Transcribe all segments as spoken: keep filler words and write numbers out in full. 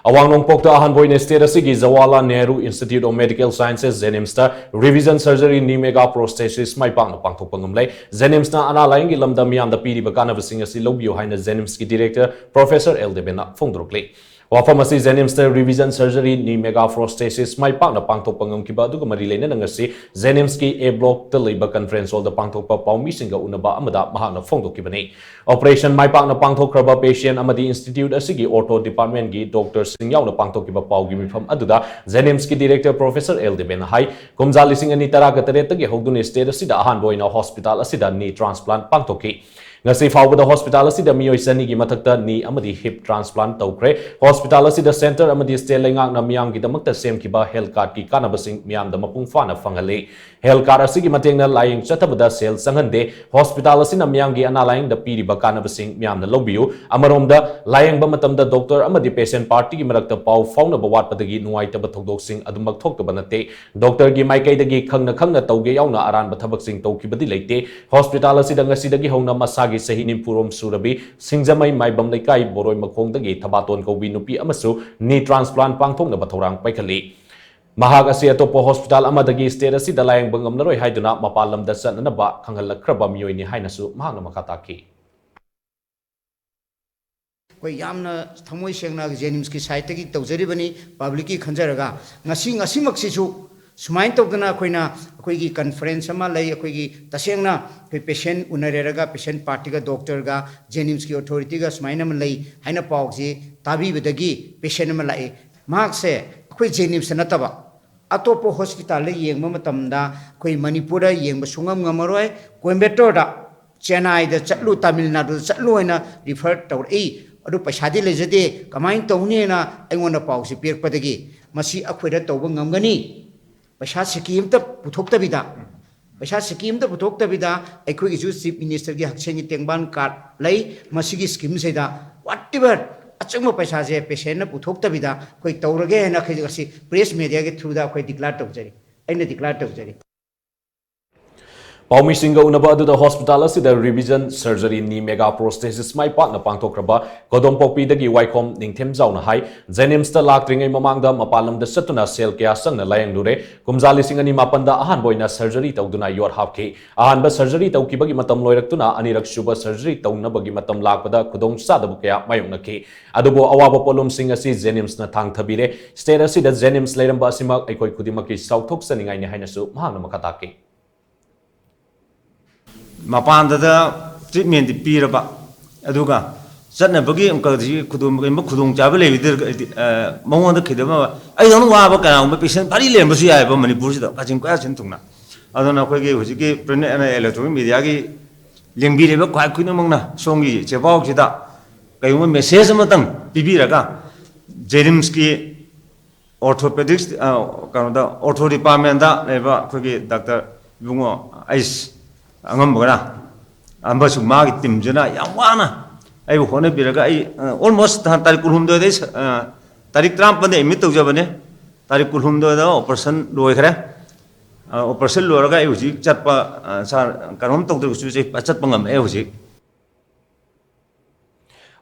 ꯑꯋꯥꯡ ꯅꯣꯡꯄꯣꯛꯇ ꯑꯍꯥꯟꯕ ꯑꯣꯏꯅ state ꯑꯁꯤꯒꯤ Jawaharlal Nehru Institute of Medical Sciences, JNIMSꯇ revision surgery knee megaprosthesis ꯃꯥꯏ ꯄꯥꯛꯅ ꯄꯥꯡꯊꯣꯛꯄ ꯉꯝꯂꯦ꯫ JNIMSꯅ ꯑꯅꯥ ꯂꯥꯌꯦꯡꯒꯤ ꯂꯝꯗ ꯃꯤꯌꯥꯝꯗ ꯄꯤꯔꯤꯕ ꯀꯥꯟꯅꯕꯁꯤꯡ ꯑꯁꯤ ꯂꯧꯕꯤꯌꯨ ꯍꯥꯏꯅ JNIMSꯀꯤ director Professor ꯑꯦꯜ ꯗꯦꯕꯦꯟꯅ ꯐꯣꯡꯗꯣꯔꯛꯂꯤ꯫ ꯋꯥꯐꯝ ꯑꯁꯤ JNIMSꯇ revision surgery knee megaprosthesis ꯃꯥꯏ ꯄꯥꯛꯅ ꯄꯥꯡꯊꯣꯛꯄ ꯉꯝꯈꯤꯕ ꯑꯗꯨꯒ ꯃꯔꯤ ꯂꯩꯅꯅ ꯉꯁꯤ JNIMSꯀꯤ A blockꯇ ꯂꯩꯕ conference hallꯗ ꯄꯥꯡꯊꯣꯛꯄ ꯄꯥꯎꯃꯤꯁꯤꯡꯒ ꯎꯅꯕ ꯑꯃꯗ ꯃꯍꯥꯛꯅ ꯐꯣꯡꯗꯣꯛꯈꯤꯕꯅꯤ꯫ Operation ꯃꯥꯏ ꯄꯥꯛꯅ ꯄꯥꯡꯊꯣꯛꯈ꯭ꯔꯕ patient ꯑꯃꯗꯤ institute ꯑꯁꯤꯒꯤ ortho departmentꯀꯤ doctorꯁꯤꯡ ꯌꯥꯎꯅ ꯄꯥꯡꯊꯣꯛꯈꯤꯕ ꯄꯥꯎꯒꯤ ꯃꯤꯐꯝ ꯑꯗꯨꯗ JNIMSꯀꯤ director Professor ꯑꯦꯜ ꯗꯦꯕꯦꯟꯅ ꯍꯥꯏ, ꯀꯨꯝꯖꯥ ꯂꯤꯁꯤꯡ ꯑꯅꯤ ꯇꯔꯥꯒ ꯇꯔꯦꯠꯇꯒꯤ ꯍꯧꯗꯨꯅ state ꯑꯁꯤꯗ ꯑꯍꯥꯟꯕ ꯑꯣꯏꯅ hospital ꯑꯁꯤꯗ knee transplant ꯄꯥꯡꯊꯣꯛꯈꯤ꯫ ꯉꯁꯤ ꯐꯥꯎꯕꯗ hospital ꯑꯁꯤꯗ ꯃꯤꯑꯣꯏ ꯆꯅꯤꯒꯤ ꯃꯊꯛꯇ knee ꯑꯃꯗꯤ hip transplant ꯇꯧꯈ꯭ꯔꯦ꯫ Hospital ꯑꯁꯤꯗ center ꯑꯃꯗꯤ state ꯂꯩꯉꯥꯛꯅ ꯃꯤꯌꯥꯝꯒꯤꯗꯃꯛꯇ ꯁꯦꯝꯈꯤꯕ health cardꯀꯤ ꯀꯥꯟꯅꯕꯁꯤꯡ ꯃꯤꯌꯥꯝꯗ ꯃꯄꯨꯡ ꯐꯥꯅ ꯐꯪꯍꯜꯂꯤ꯫ Health card ꯑꯁꯤꯒꯤ ꯃꯇꯦꯡꯅ ꯂꯥꯌꯦꯡ ꯆꯠꯊꯕꯗ ꯁꯦꯜ ꯆꯪꯍꯟꯗꯦ꯫ Hospital ꯑꯁꯤꯅ ꯃꯤꯌꯥꯝꯒꯤ ꯑꯅꯥ ꯂꯥꯌꯦꯡꯗ ꯄꯤꯔꯤꯕ ꯀꯥꯟꯅꯕꯁꯤꯡ ꯃꯤꯌꯥꯝꯅ ꯂꯧꯕꯤꯌꯨ꯫ ꯑꯃꯔꯣꯝꯗ, ꯂꯥꯌꯦꯡꯕ ꯃꯇꯝꯗ doctor ꯑꯃꯗꯤ patient partyꯒꯤ ꯃꯔꯛꯇ ꯄꯥꯎ ꯐꯥꯎꯅꯕ ꯋꯥꯠꯄꯗꯒꯤ ꯅꯨꯡꯉꯥꯏꯇꯕ ꯊꯧꯗꯣꯛꯁꯤꯡ ꯑꯗꯨꯃꯛ ꯊꯣꯛꯇꯕ ꯅꯠꯇꯦ꯫ Doctorꯒꯤ ꯃꯥꯏꯀꯩꯗꯒꯤ ꯈꯪꯅ ꯈꯪꯅ ꯇꯧꯒꯦ ꯌꯥꯎꯅ ꯑꯔꯥꯟꯕ ꯊꯕꯛꯁꯤꯡ ꯇꯧꯈꯤꯕꯗꯤ ꯂꯩꯇꯦ꯫ Hospital ꯑꯁꯤꯗ ꯉꯁꯤꯗꯒꯤ ꯍꯧꯅ ꯃꯁꯥꯒꯤ ꯆꯍꯤ ꯅꯤꯐꯨ ꯔꯣꯝ ꯁꯨꯔꯕꯤ ꯁꯤꯡꯖꯃꯩ ꯃꯥꯏꯕꯝ ꯂꯩꯀꯥꯏ ꯕꯣꯔꯣꯏ ꯃꯈꯣꯡꯗꯒꯤ ꯊꯕꯥꯇꯣꯟ ꯀꯧꯕꯤ ꯅꯨꯄꯤ ꯑꯃꯁꯨ knee transplant ꯄꯥꯡꯊꯣꯛꯅꯕ ꯊꯧꯔꯥꯡ ꯄꯥꯏꯈꯠꯂꯤ꯫ ꯃꯍꯥꯛ ꯑꯁꯤ ꯑꯇꯣꯞꯄ hospital ꯑꯃꯗꯒꯤ state ꯑꯁꯤꯗ ꯂꯥꯌꯦꯡꯕ ꯉꯝꯂꯔꯣꯏ ꯍꯥꯏꯗꯨꯅ ꯃꯄꯥꯟ ꯂꯝꯗ ꯆꯠꯅꯅꯕ ꯈꯪꯍꯜꯂꯛꯈ꯭ꯔꯕ ꯃꯤꯑꯣꯏꯅꯤ ꯍꯥꯏꯅꯁꯨ ꯃꯍꯥꯛꯅ ꯃꯈꯥ ꯇꯥꯈꯤ꯫ ꯑꯩꯈꯣꯏ ꯌꯥꯝꯅ ꯊꯃꯣꯏ ꯁꯦꯡꯅ JNIMSꯀꯤ sideꯇꯒꯤ ꯇꯧꯖꯔꯤꯕꯅꯤ, publicꯀꯤ ꯈꯟꯖꯔꯒ꯫ ꯉꯁꯤ, ꯉꯁꯤꯃꯛꯁꯤꯁꯨ ꯁꯨꯃꯥꯏꯅ ꯇꯧꯗꯅ ꯑꯩꯈꯣꯏꯅ, ꯑꯩꯈꯣꯏꯒꯤ conference ꯑꯃ ꯂꯩ, ꯑꯩꯈꯣꯏꯒꯤ ꯇꯁꯦꯡꯅ ꯑꯩꯈꯣꯏ patient ꯎꯅꯔꯦꯔꯒ patient partyꯒ doctorꯒ JNIMSꯀꯤ authorityꯒ ꯁꯨꯃꯥꯏꯅ ꯑꯃ ꯂꯩ ꯍꯥꯏꯅ ꯄꯥꯎꯁꯤ ꯇꯥꯕꯤꯕꯗꯒꯤ patient ꯑꯃ ꯂꯥꯛꯏ꯫ ꯃꯍꯥꯛꯁꯦ ꯑꯩꯈꯣꯏ JNIMSꯇ ꯅꯠꯇꯕ, ꯑꯇꯣꯞꯄ hospitalꯗ ꯌꯦꯡꯕ ꯃꯇꯝꯗ ꯑꯩꯈꯣꯏ ꯃꯅꯤꯄꯨꯔꯗ ꯌꯦꯡꯕ ꯁꯨꯡꯉꯝ ꯉꯝꯃꯔꯣꯏ, ꯀꯣꯏꯝꯕꯦꯇꯣꯔꯗ, ꯆꯦꯟꯅꯥꯏꯗ ꯆꯠꯂꯨ, ꯇꯥꯃꯤꯜ ꯅꯥꯗꯨꯗ ꯆꯠꯂꯨ ꯍꯥꯏꯅ refer ꯇꯧꯔꯛꯏ꯫ ꯑꯗꯨ ꯄꯩꯁꯥꯗꯤ ꯂꯩꯖꯗꯦ, ꯀꯃꯥꯏꯅ ꯇꯧꯅꯤꯅ ꯑꯩꯉꯣꯟꯗ ꯄꯥꯎꯁꯤ ꯄꯤꯔꯛꯄꯗꯒꯤ ꯃꯁꯤ ꯑꯩꯈꯣꯏꯗ ꯇꯧꯕ ꯉꯝꯒꯅꯤ꯫ ꯄꯩꯁꯥ ꯁꯤꯀꯤ ꯑꯃꯇ ꯄꯨꯊꯣꯛꯇꯕꯤꯗ, ꯄꯩꯁꯥ ꯁꯤꯀꯤ ꯑꯃꯇ ꯄꯨꯊꯣꯛꯇꯕꯤꯗ ꯑꯩꯈꯣꯏꯒꯤꯁꯨ Chief Ministerꯒꯤ ꯍꯛꯁꯦꯜꯒꯤ ꯇꯦꯡꯕꯥꯟ card ꯂꯩ, ꯃꯁꯤꯒꯤ schemeꯁꯤꯗ whatever ꯑꯆꯪꯕ ꯄꯩꯁꯥꯁꯦ patientꯅ ꯄꯨꯊꯣꯛꯇꯕꯤꯗ ꯑꯩꯈꯣꯏ ꯇꯧꯔꯒꯦ ꯍꯥꯏꯅ ꯑꯩꯈꯣꯏ ꯉꯁꯤ press mediaꯒꯤ throughꯗ ꯑꯩꯈꯣꯏ declare ꯇꯧꯖꯔꯤ, ꯑꯩꯅ declare ꯇꯧꯖꯔꯤ꯫ ꯄꯥꯎꯃꯤꯁꯤꯡꯒ ꯎꯅꯕ ꯑꯗꯨꯗ ꯍꯣꯁꯄꯤꯇꯥꯜ ꯑꯁꯤꯗ ꯔꯤꯚꯤꯖꯟ ꯁꯔꯖꯔꯤ, ꯅꯤ ꯃꯦꯒꯥ ꯄ꯭ꯔꯣꯁꯊꯦꯁꯤꯁ ꯃꯥꯏ ꯄꯥꯛꯅ ꯄꯥꯡꯊꯣꯛꯈ꯭ꯔꯕ ꯀꯣꯗꯣꯝꯄꯣꯛꯄꯤꯗꯒꯤ ꯋꯥꯏꯈꯣꯝ ꯅꯤꯡꯊꯦꯝꯖꯥꯎꯅ ꯍꯥꯏ, ꯖꯦꯅꯤꯝꯁꯇ ꯂꯥꯛꯇ꯭ꯔꯤꯉꯩ ꯃꯃꯥꯡꯗ ꯃꯄꯥꯟ ꯂꯝꯗ ꯆꯠꯇꯨꯅ ꯁꯦꯜ ꯀꯌꯥ ꯆꯪꯅ ꯂꯥꯌꯦꯡꯂꯨꯔꯦ꯫ ꯀꯨꯝꯖꯥ ꯂꯤꯁꯤꯡ ꯑꯅꯤ ꯃꯥꯄꯟꯗ ꯑꯍꯥꯟꯕ ꯑꯣꯏꯅ ꯁꯔꯖꯔꯤ ꯇꯧꯗꯨꯅ ꯌꯣꯠ ꯍꯥꯞꯈꯤ꯫ ꯑꯍꯥꯟꯕ ꯁꯔꯖꯔꯤ ꯇꯧꯈꯤꯕꯒꯤ ꯃꯇꯝ ꯂꯣꯏꯔꯛꯇꯨꯅ ꯑꯅꯤꯔꯛ ꯁꯨꯕ ꯁꯔꯖꯔꯤ ꯇꯧꯅꯕꯒꯤ ꯃꯇꯝ ꯂꯥꯛꯄꯗ ꯈꯨꯗꯣꯡꯆꯥꯗꯕ ꯀꯌꯥ ꯃꯥꯌꯣꯛꯅꯈꯤ꯫ ꯑꯗꯨꯕꯨ ꯑꯋꯥꯕ ꯄꯣꯠꯂꯨꯝꯁꯤꯡ ꯑꯁꯤ ꯖꯦꯅꯤꯝꯁꯅ ꯊꯥꯡꯊꯕꯤꯔꯦ꯫ ꯁ꯭ꯇꯦꯠ ꯑꯁꯤꯗ ꯖꯦꯅꯤꯝꯁ ꯂꯩꯔꯝꯕ ꯑꯁꯤꯃꯛ ꯑꯩꯈꯣꯏ ꯈꯨꯗꯤꯡꯃꯛꯀꯤ ꯆꯥꯎꯊꯣꯛꯆꯅꯤꯡꯉꯥꯏꯅꯤ ꯍꯥꯏꯅꯁꯨ ꯃꯍꯥꯛꯅ ꯃꯈꯥ ꯇꯥꯈꯤ꯫ ꯃꯄꯥꯟꯗꯗ ꯇ꯭ꯔꯤꯠꯃꯦꯟꯗꯤ ꯄꯤꯔꯕ, ꯑꯗꯨꯒ ꯆꯠꯅꯕꯒꯤ ꯑꯃꯨꯛꯀꯗꯤ ꯈꯨꯗꯣꯡ-, ꯀꯩꯒꯨꯝꯕ ꯈꯨꯗꯣꯡꯆꯥꯕ ꯂꯩꯕꯗꯤ, ꯑ, ꯃꯉꯣꯟꯗ ꯈꯤꯇꯪ ꯑꯃ, ꯑꯩꯗꯧꯅ ꯋꯥꯕ ꯀꯅꯥꯒꯨꯝꯕ ꯄꯦꯁꯦꯟ ꯚꯥꯔꯤ ꯂꯩꯔꯝꯕꯁꯨ ꯌꯥꯏꯑꯕ ꯃꯅꯤꯄꯨꯔꯁꯤꯗ, ꯀꯥꯆꯤꯟ ꯀꯣꯌꯥ ꯆꯤꯟ ꯊꯨꯡꯅ꯫ ꯑꯗꯨꯅ ꯑꯩꯈꯣꯏꯒꯤ ꯍꯧꯖꯤꯛꯀꯤ ꯄ꯭ꯔꯤꯟ ꯑꯦꯟ ꯏꯂꯦꯛꯇ꯭ꯔꯣꯅꯤꯛ ꯃꯦꯗꯤꯌꯥꯒꯤ ꯂꯦꯡꯕꯤꯔꯤꯕ ꯈ꯭ꯋꯥꯏ ꯈꯨꯗꯤꯡꯃꯛꯅ ꯁꯣꯝꯒꯤ ꯆꯦꯕꯥꯎꯁꯤꯗ ꯀꯩꯒꯨꯝꯕ ꯃꯦꯁꯦꯖ ꯑꯃꯇꯪ ꯄꯤꯕꯤꯔꯒ, ꯖꯦꯅꯤꯝꯁꯀꯤ ꯑꯣꯔꯊꯣꯄꯦꯗꯤꯛꯁ, ꯑ, ꯀꯩꯅꯣꯗ, ꯑꯣꯔꯊꯣ ꯗꯤꯄꯥꯔꯠꯃꯦꯟꯗ ꯂꯩꯕ ꯑꯩꯈꯣꯏꯒꯤ ꯗꯥꯛꯇꯔ ꯏꯕꯨꯡꯉꯣ ꯑꯩꯁ ꯑꯉꯝꯕꯒꯅ ꯑꯃꯁꯨꯡ ꯃꯥꯒꯤ ꯇꯤꯝꯁꯤꯅ ꯌꯥꯝ ꯋꯥꯅ ꯑꯩꯕꯨ ꯍꯣꯠꯅꯕꯤꯔꯒ ꯑꯩ, ꯑ, ꯑꯣꯜꯃꯣꯁ ꯇꯥꯔꯤꯛ ꯀꯨꯟꯍꯨꯝꯗꯣꯏꯗꯩ ꯁ-, ꯑ, ꯇꯥꯔꯤꯛ ꯇꯔꯥꯃꯥꯄꯟꯗ ꯑꯦꯗꯃꯤꯠ ꯇꯧꯖꯕꯅꯦ꯫ ꯇꯥꯔꯤꯛ ꯀꯨꯟꯍꯨꯝꯗꯣꯏꯗ ꯑꯣꯄꯔꯦꯁꯟ ꯂꯣꯏꯈ꯭ꯔꯦ꯫ ꯑ, ꯑꯣꯄꯔꯦꯁꯟ ꯂꯣꯏꯔꯒ ꯑꯩ ꯍꯧꯖꯤꯛ ꯆꯠꯄ, ꯑ, ꯁꯥꯔ, ꯀꯩꯅꯣꯝ ꯇꯧꯗ꯭ꯔꯒꯁꯨ ꯑꯩ ꯆꯠꯄ ꯉꯝꯃꯛꯑꯦ ꯍꯧꯖꯤꯛ꯫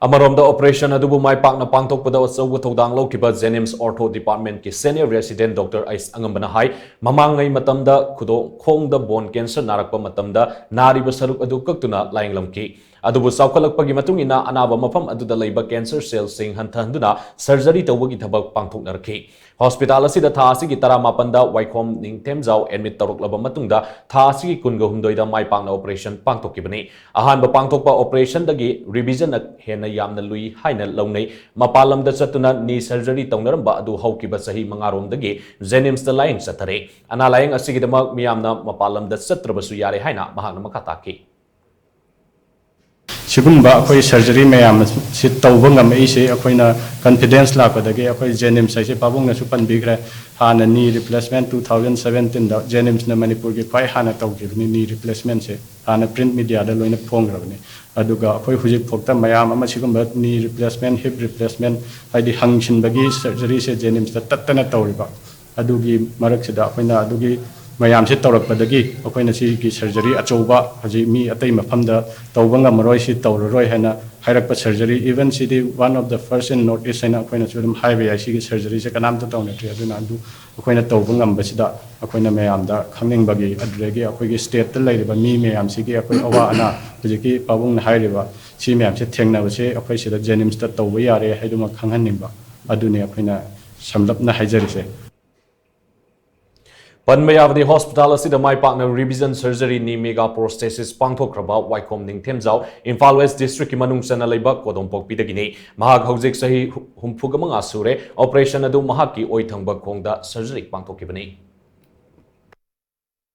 ꯑꯃꯔꯣꯝꯗ, ꯑꯣꯄꯔꯦꯁꯟ ꯑꯗꯨꯕꯨ ꯃꯥꯏ ꯄꯥꯛꯅ ꯄꯥꯡꯊꯣꯛꯄꯗ ꯑꯆꯧꯕ ꯊꯧꯗꯥꯡ ꯂꯧꯈꯤꯕ ꯖꯦꯅꯤꯝꯁ ꯑꯣꯔꯊꯣ ꯗꯤꯄꯥꯔꯠꯃꯦꯟꯠꯀꯤ ꯁꯦꯅꯤꯌꯔ ꯔꯦꯁꯤꯗꯦꯟꯠ ꯗꯣꯛꯇꯔ ꯑꯩꯁ ꯑꯉꯝꯕꯅ ꯍꯥꯏ, ꯃꯃꯥꯡꯉꯩ ꯃꯇꯝꯗ ꯈꯨꯗꯣ-, ꯈꯣꯡꯗ ꯕꯣꯟ ꯀꯦꯟꯁꯔ ꯅꯥꯔꯛꯄ ꯃꯇꯝꯗ ꯅꯥꯔꯤꯕ ꯁꯔꯨꯛ ꯑꯗꯨ ꯀꯛꯇꯨꯅ ꯂꯥꯌꯦꯡꯂꯝꯈꯤ꯫ ꯑꯗꯨꯕꯨ ꯆꯥꯎꯈꯠꯂꯛꯄꯒꯤ ꯃꯇꯨꯡ ꯏꯟꯅ ꯑꯅꯥꯕ ꯃꯐꯝ ꯑꯗꯨꯗ ꯂꯩꯕ ꯀꯦꯟꯁꯔ ꯁꯦꯜꯁꯤꯡ ꯍꯟꯊꯍꯟꯗꯨꯅ ꯁꯔꯖꯔꯤ ꯇꯧꯕꯒꯤ ꯊꯕꯛ ꯄꯥꯡꯊꯣꯛꯅꯔꯛꯈꯤ꯫ ꯍꯣꯁꯄꯤꯇꯥꯜ ꯑꯁꯤꯗ ꯊꯥ ꯑꯁꯤꯒꯤ ꯇꯔꯥꯃꯥꯄꯟꯗ ꯋꯥꯏꯈꯣꯝ ꯅꯤꯡꯊꯦꯝꯖꯥꯎ ꯑꯦꯗꯃꯤꯠ ꯇꯧꯔꯛꯂꯕ ꯃꯇꯨꯡꯗ ꯊꯥ ꯑꯁꯤꯒꯤ ꯀꯨꯟꯒ ꯍꯨꯝꯗꯣꯏꯗ ꯃꯥꯏ ꯄꯥꯛꯅ ꯑꯣꯄꯔꯦꯁꯟ ꯄꯥꯡꯊꯣꯛꯈꯤꯕꯅꯤ꯫ ꯑꯍꯥꯟꯕ ꯄꯥꯡꯊꯣꯛꯄ ꯑꯣꯄꯔꯦꯁꯟꯗꯒꯤ ꯔꯤꯚꯤꯖꯟꯅ ꯍꯦꯟꯅ ꯌꯥꯝꯅ ꯂꯨꯏ ꯍꯥꯏꯅ ꯂꯧꯅꯩ꯫ ꯃꯄꯥꯟ ꯂꯝꯗ ꯆꯠꯇꯨꯅ ꯅꯤ ꯁꯔꯖꯔꯤ ꯇꯧꯅꯔꯝꯕ ꯑꯗꯨ ꯍꯧꯈꯤꯕ ꯆꯍꯤ ꯃꯉꯥꯔꯣꯝꯗꯒꯤ ꯖꯦꯅꯤꯝꯁꯇ ꯂꯥꯌꯦꯡ ꯆꯠꯊꯔꯦ꯫ ꯑꯅꯥ ꯂꯥꯌꯦꯡ ꯑꯁꯤꯒꯤꯗꯃꯛ ꯃꯤꯌꯥꯝꯅ ꯃꯄꯥꯟ ꯂꯝꯗ ꯆꯠꯇ꯭ꯔꯕꯁꯨ ꯌꯥꯔꯦ ꯍꯥꯏꯅ ꯃꯍꯥꯛꯅ ꯃꯈꯥ ꯇꯥꯈꯤ꯫ ꯁꯤꯒꯨꯝꯕ ꯑꯩꯈꯣꯏ ꯁꯔꯖꯔꯤ ꯃꯌꯥꯝ ꯑꯁꯤ ꯇꯧꯕ ꯉꯝꯃꯛꯏꯁꯦ ꯑꯩꯈꯣꯏꯅ ꯀꯟꯐꯤꯗꯦꯟꯁ ꯂꯥꯛꯄꯗꯒꯤ꯫ ꯑꯩꯈꯣꯏ ꯖꯦꯅꯤꯝꯁ ꯍꯥꯏꯁꯦ ꯄꯥꯕꯨꯡꯅꯁꯨ ꯄꯟꯕꯤꯈ꯭ꯔꯦ, ꯍꯥꯟꯅ ꯅꯤ ꯔꯤꯄ꯭ꯂꯦꯁꯃꯦꯟ ꯇꯨ ꯊꯥꯎꯖꯟ ꯁꯕꯦꯟꯇꯤꯟꯗ ꯖꯦꯅꯤꯝꯁꯅ ꯃꯅꯤꯄꯨꯔꯒꯤ ꯈ꯭ꯋꯥꯏ ꯍꯥꯟꯅ ꯇꯧꯈꯤꯕꯅꯤ ꯅꯤ ꯔꯤꯄ꯭ꯂꯦꯁꯃꯦꯟꯁꯦ꯫ ꯍꯥꯟꯅ ꯄ꯭ꯔꯤꯟꯠ ꯃꯤꯗꯤꯌꯥꯗ ꯂꯣꯏꯅ ꯐꯣꯡꯈ꯭ꯔꯕꯅꯤ꯫ ꯑꯗꯨꯒ ꯑꯩꯈꯣꯏ ꯍꯧꯖꯤꯛꯐꯥꯎꯗ ꯃꯌꯥꯝ ꯑꯃ ꯁꯤꯒꯨꯝꯕ ꯅꯤ ꯔꯤꯄ꯭ꯂꯦꯁꯃꯦꯟ, ꯍꯤꯞ ꯔꯤꯄ꯭ꯂꯦꯁꯃꯦꯟ, ꯍꯥꯏꯗꯤ ꯍꯪꯁꯤꯟꯕꯒꯤ ꯁꯔꯖꯔꯤꯁꯦ ꯖꯦꯅꯤꯝꯁꯇ ꯇꯠꯇꯅ ꯇꯧꯔꯤꯕ꯫ ꯑꯗꯨꯒꯤ ꯃꯔꯛꯁꯤꯗ ꯑꯩꯈꯣꯏꯅ ꯑꯗꯨꯒꯤ ꯃꯌꯥꯝꯁꯦ ꯇꯧꯔꯛꯄꯗꯒꯤ ꯑꯩꯈꯣꯏꯅ ꯁꯤꯒꯤ ꯁꯔꯖꯔꯤ ꯑꯆꯧꯕ ꯍꯧꯖꯤꯛ ꯃꯤ ꯑꯇꯩ ꯃꯐꯝꯗ ꯇꯧꯕ ꯉꯝꯃꯔꯣꯏ, ꯁꯤ ꯇꯧꯔꯔꯣꯏ ꯍꯥꯏꯅ ꯍꯥꯏꯔꯛꯄ ꯁꯔꯖꯔꯤ, even ꯁꯤꯗꯤ one of the first in North East ꯍꯥꯏꯅ ꯑꯩꯈꯣꯏꯅꯁꯨ ꯑꯗꯨꯝ ꯍꯥꯏꯕ ꯌꯥꯏ꯫ ꯁꯤꯒꯤ ꯁꯔꯖꯔꯤꯁꯦ ꯀꯅꯥꯝꯇ ꯇꯧꯅꯗ꯭ꯔꯤ꯫ ꯑꯗꯨꯅ ꯑꯗꯨ ꯑꯩꯈꯣꯏꯅ ꯇꯧꯕ ꯉꯝꯕꯁꯤꯗ ꯑꯩꯈꯣꯏꯅ ꯃꯌꯥꯝꯗ ꯈꯪꯅꯤꯡꯕꯒꯤ, ꯑꯗꯨꯗꯒꯤ ꯑꯩꯈꯣꯏꯒꯤ ꯁ꯭ꯇꯦꯠꯇ ꯂꯩꯔꯤꯕ ꯃꯤ ꯃꯌꯥꯝꯁꯤꯒꯤ ꯑꯩꯈꯣꯏ ꯑꯋꯥ ꯑꯅꯥ, ꯍꯧꯖꯤꯛꯀꯤ ꯄꯥꯕꯨꯡꯅ ꯍꯥꯏꯔꯤꯕ ꯁꯤ ꯃꯌꯥꯝꯁꯦ ꯊꯦꯡꯅꯕꯁꯦ ꯑꯩꯈꯣꯏ ꯁꯤꯗ ꯖꯦꯅꯤꯝꯁꯇ ꯇꯧꯕ ꯌꯥꯔꯦ ꯍꯥꯏꯗꯨꯃ ꯈꯪꯍꯟꯅꯤꯡꯕ, ꯑꯗꯨꯅꯤ ꯑꯩꯈꯣꯏꯅ ꯁꯝꯂꯞꯅ ꯍꯥꯏꯖꯔꯤꯁꯦ꯫ ꯄꯟꯕ ꯌꯥꯕꯗꯤ ꯍꯣꯁꯄꯤꯇꯥꯜ ꯑꯁꯤꯗ ꯃꯥꯏ ꯄꯥꯛꯅ revision surgery knee mega prosthesis ꯄꯥꯡꯊꯣꯛꯈ꯭ꯔꯕ ꯋꯥꯏꯈꯣꯝ ꯅꯤꯡꯊꯦꯝꯖꯥꯎ, ꯏꯝꯐꯥꯜ ꯋꯦꯁ ꯗꯤꯁꯇ꯭ꯔꯤꯛꯀꯤ ꯃꯅꯨꯡ ꯆꯟꯅ ꯂꯩꯕ ꯀꯣꯗꯣꯝꯄꯣꯛꯄꯤꯗꯒꯤꯅꯤ꯫ ꯃꯍꯥꯛ ꯍꯧꯖꯤꯛ ꯆꯍꯤ ꯍꯨꯝꯐꯨꯒ ꯃꯉꯥ ꯁꯨꯔꯦ꯫ ꯑꯣꯄꯔꯦꯁꯟ ꯑꯗꯨ ꯃꯍꯥꯛꯀꯤ ꯑꯣꯏ ꯊꯪꯕ ꯈꯣꯡꯗ ꯁꯔꯖꯔꯤ ꯄꯥꯡꯊꯣꯛꯈꯤꯕꯅꯤ꯫